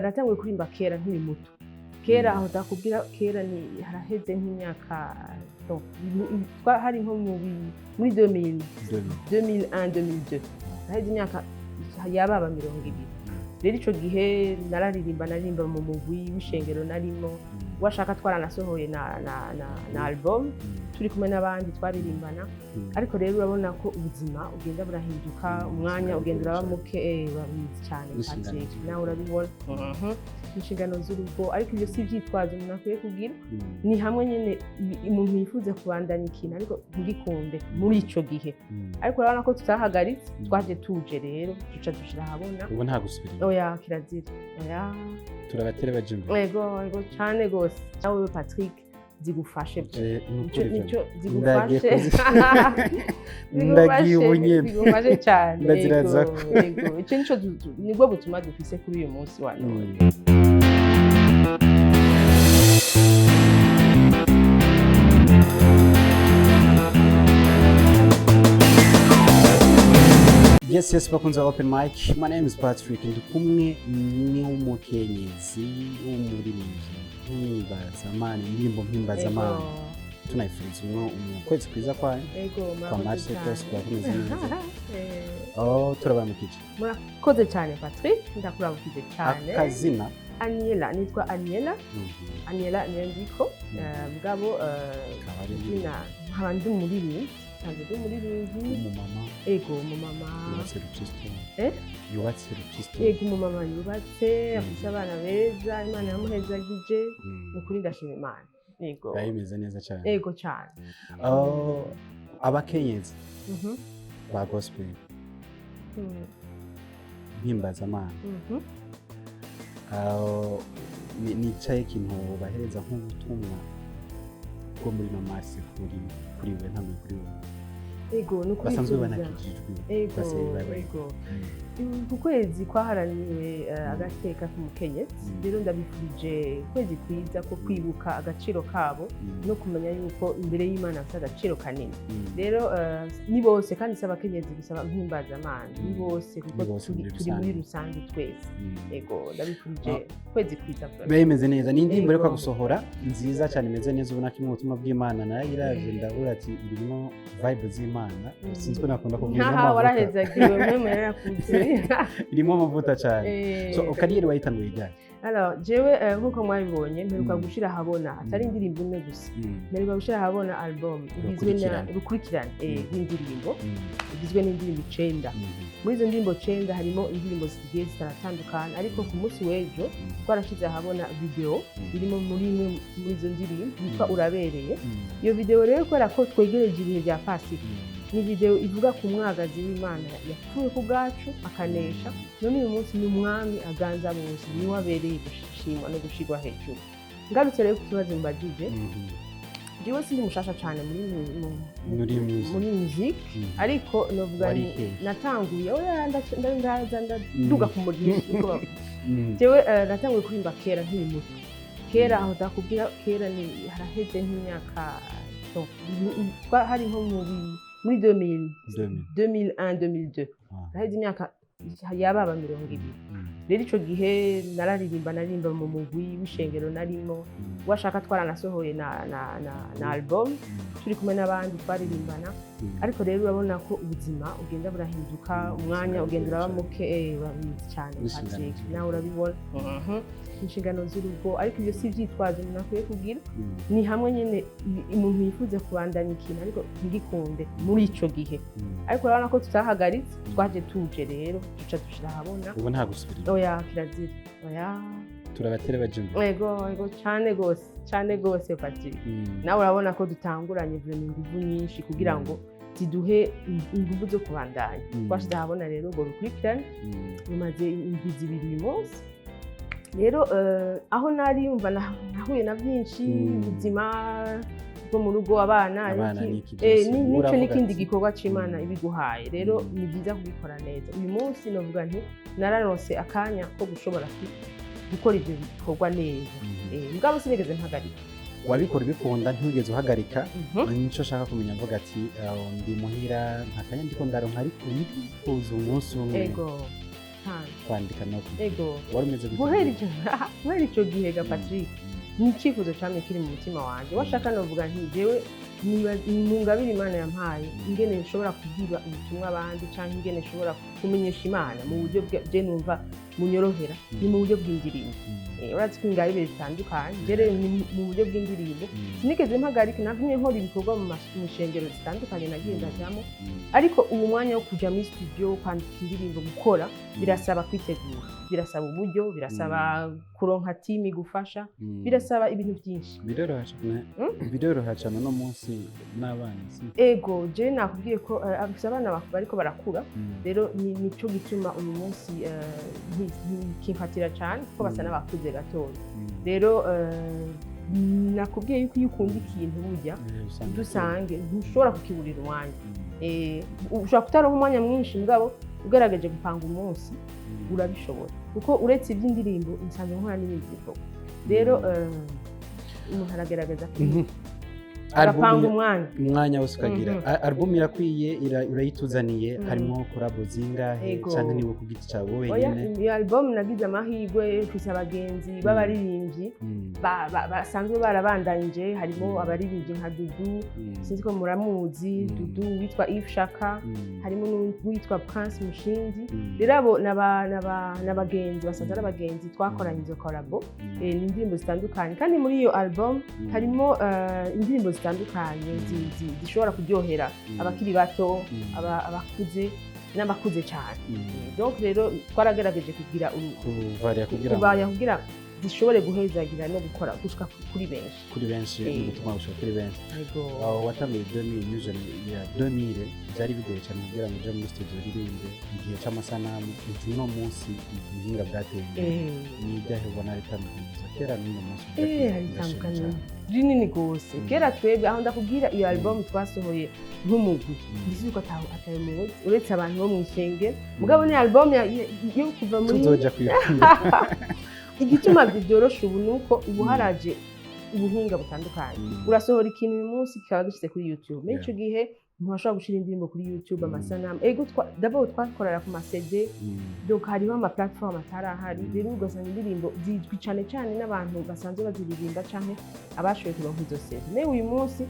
Natanguye kuririmba kera nkiri muto, kera. Aho ndakubwira kera ni haraheze nk'imyaka, donc, hari nko muri 2000, 2001, 2002, haraheze imyaka yababa 20. Rero ico gihe nararirimba, naririmba mu mugwi w'ishengero narimo. Washaka twaranasohoye na album turi kumwe n'abandi twaririmbana. Ariko rero urabona ko ubuzima ugenda burahinduka, umwanya ugenda uraba muke. Urabizi cyane. Inshingano Patrick, z'urugo. Nawe urabibona. Inshingano z'urugo, ariko ibyo si ibyitwazo umuntu akwiye kugira. Ni hamwe nyine umuntu yifuza kubandanya ikintu ariko ntigikunde muri ico gihe. Ariko urabona ko tutahagaritse. Twaje tuje rero duca dushira ahabona. Ubu nta gusubira inyuma. Oya, kirazira, oya. Turabatera baja imbere. Ego, cyane gose. Nawe Patrick, zigufashe. Ni Nico ukuri. nico Ndagiye. zigufashe. Ndagiye ubu nyene. Zigufashe cyane. Ndaziraza. Ego, ego. Ico nico nibwo butumwa dufise kuri uyu munsi wa none. Yes, bakunze ba Open Mic. My name is Patrick. Ndi kumwe n'umukenyezi w'umuririmbyi mpimbazamana, indirimbo mpimbazamana. Tunayifuriza kwezi kwiza kwayo Ego. kwa Murakoze Marse cyane. kose kuba kumeze neza. Oh, turabamukije. Murakoze cyane Patrick, ndakuramukije cyane. Akazina? Aniela, nitwa Aniela. Aniela Niyondiko. Mugabo Akaba ari izina nkaba ndi umuririmbyi, nsanzwe ndi umuririmbyi. Umumama. Ego, umumama. Yubatse rukristo. Eh? Yubatse rukristo. Yego, umumama yubatse, afise abana beza, Imana yamuhezagije. Ni ukuri ndashima Imana, yego. Biba bimeze neza cyane. Yego cyane. Oh, abakenyezi ba gospel mpimbazamana, aho nicaye ikintu bahereza nk'ubutumwa bwo muri no masi kuri we, ntabwo kuri we. Yego, ni ukuri basanzwe tuza. Banakijijwe. Ego. Basigaye. Ego. Ku kwezi kwaharaniwe agateka k'umukenyezi, rero ndabifurije ukwezi kwiza ko kwibuka agaciro kabo no kumenya yuko imbere y'Imana bafite agaciro kanini. Rero ni bose, kandi si abakenyezi gusa mpimbazamana, ni bose kuko Ni bose muri turi muri rusange. rusange twese. Ego, ndabifurije ukwezi kwiza. Biba bimeze neza. Ni indirimbo Ego. ariko gusohora nziza cyane, imeze neza, ubona ko irimo ubutumwa bw'Imana. Nayo ndabura ati irimo vibe z'Imana. Sinzi ko nakunda kubwira Nkaha amavuta. Warahezagiwe mwe yarakuze. Irimo amavuta cyane. So carrière wayitanguye ryari? Alors jewe, nkuko mwabibonye, mperuka gushira ahabona atari indirimbo imwe gusa, mperuka gushira ahabona album igizwe na Urukurikirane. rukurikirane rw'indirimbo, igizwe n'indirimbo 9. Muri izo ndirimbo 9 harimo indirimbo zigiye zitaratandukana, ariko ku munsi w'ejo twarashize ahabona video irimo muri imwe muri izo ndirimbo yitwa Urabereye. Iyo video rero, kubera ko twegereje ibihe bya Pasika, ni video ivuga ku mwagazi w'Imana yapfuye ku bwacu akanesha, none uyu munsi ni umwami aganza bose, niwe abereye gushimwa no gushirwa hejuru. Ngarutse rero ku kibazo mbagije, jewe sindi mushasha cyane muri Muri music. muri music, ariko novuga Wari ni hehe? natanguye, oya, ndaza ndaduga ku muriro niko bavuga. Jewe natanguye kuririmba kera nkiri muto, kera. Aho ndakubwira kera ni haraheze nk'imyaka, donc, hari nko muri 2000, 2000. 2001, 2002, haraheze imyaka yababa 20. Rero ico gihe nararirimba, naririmba mu mugwi w'ishengero narimo. Washaka twaranasohoye na album turi kumwe n'abandi twaririmbana. Ariko rero urabona ko ubuzima ugenda burahinduka, umwanya ugenda uraba muke. Urabizi cyane. Inshingano Patrick, z'urugo. nawe urabibona. Inshingano z'urugo, ariko ibyo si ibyitwazo umuntu akwiye kugira. Ni hamwe nyine umuntu yifuza kubandanya ikintu ariko ntigikunde muri ico gihe. Ariko urabona ko tutahagaritse. Twaje tuje rero duca dushira ahabona. Ubu nta gusubira inyuma. Oya, kirazira, oya. Turabatera baja imbere. Ego, cyane gose, cyane gose Patrick. Nawe urabona ko dutanguranye vraiment inguvu nyinshi kugira ngo ziduhe inguvu zo kubandanya. Twashize ahabona rero urwo rukurikirane, rumaze indwi 2 uyu munsi. Rero aho nari yumva nahuye na byinshi, ubuzima bwo mu rugo, abana, Abana n'iki, n'iki byose. nico Uravuga n'ikindi ati, gikorwa c'Imana ibiguhaye. Rero ni byiza kubikora neza. Uyu munsi novuga nti nararonse akanya ko gushobora gukora ibyo bikorwa neza. Mugabo sinigeze mpagarika. Wabikora ubikunda, ntiwigeze uhagarika. Nico nshaka kumenya, mvuga ati ndi muhira nta kanya ndiko ndaronka, ariko ndifuza umunsi umwe. Ego. Cyane. Kwandika no kugira. Ego. Wari umeze gute? Guhera ico gihe ga Patrick, ni icyifuzo cyamye kiri mu mutima wanjye. Washaka novuga nti jewe mu ngabire Imana yampaye, ingene nshobora kubwira ubutumwa abandi cyangwa ingene nshobora kumenyesha Imana mu buryo je numva munyorohera ni mu buryo bw'indirimbo. Urazi ko ingabire zitandukanye. Je rero ni mu buryo bw'indirimbo. Sinigeze mpagarika, nagumye nkora ibikorwa mu nshengero zitandukanye nagiye ndajyamo, ariko ubu mwanya wo kuja muri studio kwandika indirimbo, gukora, birasaba kwitegura, birasaba uburyo, birasaba kuronka team igufasha, birasaba ibintu byinshi. Biroroha cyane. Biroroha cyane uno munsi n'abana si? Ego, je nakubwiye ko afise abana bariko barakura. Rero nico gituma uyu munsi ntikimfatira cyane kuko basa n'abakuze gatoya. Rero nakubwiye yuko iyo ukunda ikintu burya usanga dusange ntushobora kukiburira umwanya. Ushobora kutaronka umwanya mwinshi, mugabo ugerageje gupanga umunsi urabishobora, kuko uretse iby'indirimbo nsanzwe nkora n'ibindi bikorwa. Rero umuntu aragerageza agapanga umwanya. Umwanya wose ukagira. Album irakwiye, urayituzaniye. Harimo collabo zingahe? Ego. Canke niwe ku giti cyawe Oya, wenyine? Iyo album nagize amahirwe, mfise abagenzi b'abaririmbyi basanzwe barabandanyije. Harimo abaririmbyi nka Dudu, sinzi ko muramuzi. Dudu, witwa Yves Shaka, harimo n'uwitwa Prince Mushindi. Rero abo n'abagenzi basanzwe ari abagenzi twakoranye izo collabo. Ni indirimbo zitandukanye, kandi muri iyo album harimo indirimbo zitandukanye zishobora kuryohera abakiri bato, abakuze n'abakuze cyane. Donc rero twaragerageje kugira kuvaria kugira ngo kubaya kugira zishobore guhezagira no gukora gushika kuri benshi. Kuri benshi. Ubutumwa bushika kuri benshi. Yego. Aho watanguye 2000 music ya 2000, byari bigoye cyane kugira ngo uje muri studio uririmbe igihe c'amasanamu. Uno munsi ubuhinga bwateye imbere. Ni ibyahe ubona ari itandukanirizo kera n'uno munsi? Hari itandukaniro rinini gose. Kera twebwe, aho ndakubwira, iyo album twasohoye nk'umugwi, ndisi ko atayo muzi uretse abantu bo mw'ishengero, mugabo ni album yo kuva muri Tuzoja kuyikunda. Igituma byoroshe ubu ni uko ubu haraje ubuhinga butandukanye. Urasohora ikintu uyu munsi kikaba gishyize kuri YouTube. Muri ico gihe ntiwashobora gushira indirimbo kuri YouTube, amasanamu. Ego, d'abord twakorera ku ma CD. Donc hariho ama platform atari ahari. Rero ugasanga indirimbo zizwi cane cane n'abantu basanzwe baziririmba canke abashoboye kuronka izo CD. Mais uyu munsi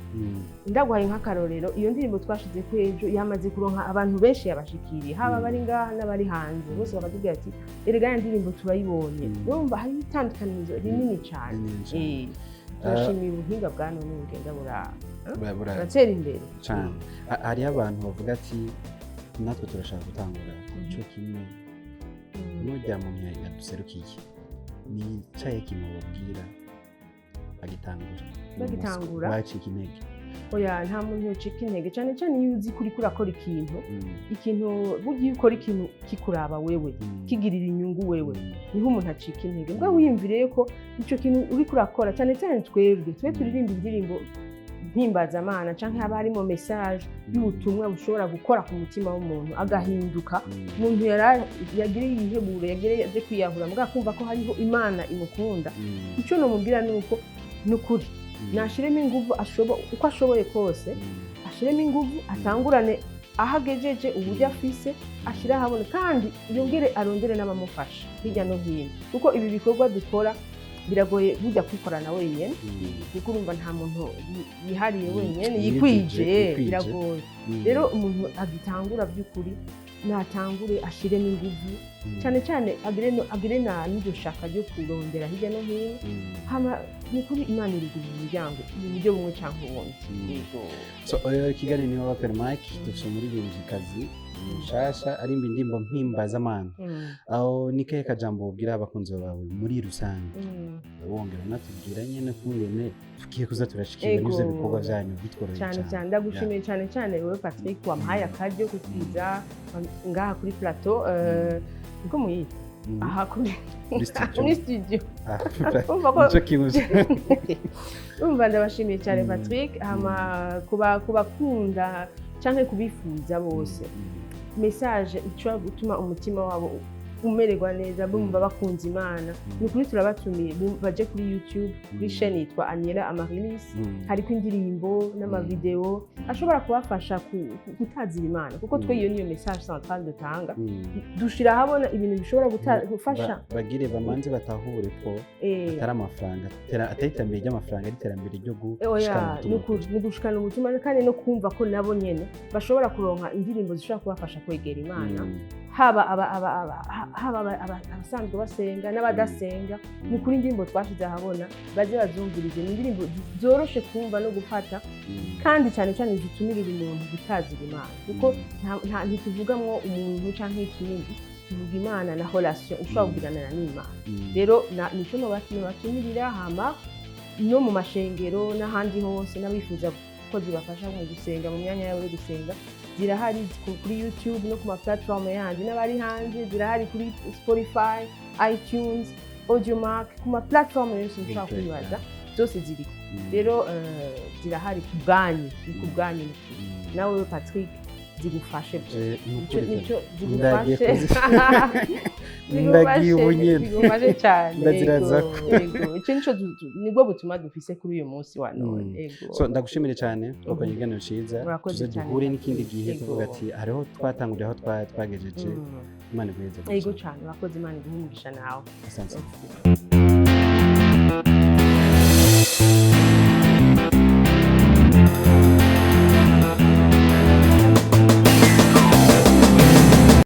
ndaguhaye nk'akarorero, iyo ndirimbo twashize ko ejo yamaze kuronka abantu benshi yabashikiriye, haba abari ngaha n'abari hanze, bose bakatubwira ati: "Erega ya ndirimbo turayibonye." Urumva hariho itandukanirizo rinini cane. Rinini cane. Turashimiye ubuhinga bwa none bugenda buratera imbere. Cane. Hariho abantu bavuga ati: "Natwe turashaka gutangura ico kimwe n'urya muntu yaduserukiye." Ni icahe kintu babwira bagitangura? Bagitangura? Bacika intege. Oya, nta muntu yocika intege, cyane cyane iyo uzi ko uriko urakora ikintu. Ikintu burya iyo ukora ikintu kikuraba wewe, kigirira inyungu wewe, niho umuntu acika intege. Mbwa wiyumviriye ko ico kintu uriko urakora, cyane cyane twebwe twe turirimba indirimbo mpimbazamana canke haba harimo message y'ubutumwa bushobora gukora ku mutima w'umuntu agahinduka, umuntu yagiriye ibiheburo, yagiriye aje kwiyahura, mbwa kumva ko hariho Imana imukunda. Icyo nomubwira ni uko ni ukuri nashiremo inguvu uko ashoboye kose, ashiremo inguvu, atangurane aho agejeje, uburyo afise ashire ahabona, kandi yongere arondere n'abamufasha hirya no hino, kuko ibi bikorwa dukora biragoye burya kwikorana wenyine, kuko urumva nta muntu yihariye wenyine yikwije. Yikwije. Biragoye. Rero umuntu agitangura by'ukuri natangure ashiremo inguvu, cyane cyane agire na n'iryo shaka ryo kurondera hirya no hino. Hama ni kuri Imana irugurura imiryango mu buryo bumwe cyangwa ubundi. Yego. So ikiganiro ni Open Mic, dufite umuririmbyikazi mushasha arimba indirimbo mpimbazamana. Aho ni kahe kajambo ubwira abakunzi bawe muri rusange? Wongera unatubwira nyene kungene tugiye kuza turashikirwa Ego. n'ivyo bikorwa vyanyu bitworoheye. Cyane cyane ndagushimiye cyane cyane wowe Patrick wampaye akaryo kukiza ngaha kuri plateau, niko muyita, aha kuri Muri studio. Muri studio. Ah, Urumva ko nico kibuze. Urumva ndabashimiye cyane, Patrick. Hama kubakunda canke kubifuza bose, message ishobora gutuma umutima wabo Umererwa neza, bumva bakunze Imana. Ni ukuri turabatumiye, baje kuri YouTube, kuri chaîne yitwa Aniela Amarilis. Hariko indirimbo n'amavideo ashobora kubafasha gutazira Imana, kuko twe iyo niyo message centrale dutanga. Dushira ahabona ibintu bishobora gufasha. Bagire bamanze batahure ko atari amafaranga, atari iterambere ry'amafaranga, ari iterambere ryo Oya, gushikana ni ubutumwa. Ukuri, ni ugushikana ubutumwa kandi no kumva ko nabo nyene bashobora kuronka indirimbo zishobora kubafasha kwegera Imana, haba abasanzwe basenga n'abadasenga. Ni ukuri indirimbo twashize ahabona baze bazumvirize. Ni indirimbo zoroshe kumva no gufata, kandi cyane cyane zitumirira umuntu gutazira Imana, kuko ntituvugamwo umuntu canke ikindi, tuvuga Imana na relation ushobora kugiranana n'Imana. Rero nico nobatumirira. Hama no mu mashengero n'ahandi hose, n'abifuza ko zibafasha mu gusenga, mu myanya yabo yo gusenga, zirahari kuri YouTube no ku ma platform yandi. N'abari hanze zirahari kuri Spotify, iTunes, Audiomack, ku ma platform yose ushobora kwibaza, zose ziriko. Rero zirahari ku bwanyu, ni ku bwanyu, ni ukuri. Nawe Patrick, zigufashe. Ni Nico ukuri. nico Ndagiye. Zigufashe. Ndagiye ubu nyene. Zigufashe cyane. Ndazirazako. Yego, icyo nico nibwo butumwa dufise kuri uyu munsi wa none. Yego. So ndagushimire cyane, twakoranye ikiganiro ciza. Murakoze Tuze cyane, duhure n'ikindi gihe, Yego. tuvuga ati hariho twatanguriye, aho twagejeje. Imana iguheze. Yego cyane, urakoze. Imana iguhe umugisha nawe. Asante. Merci.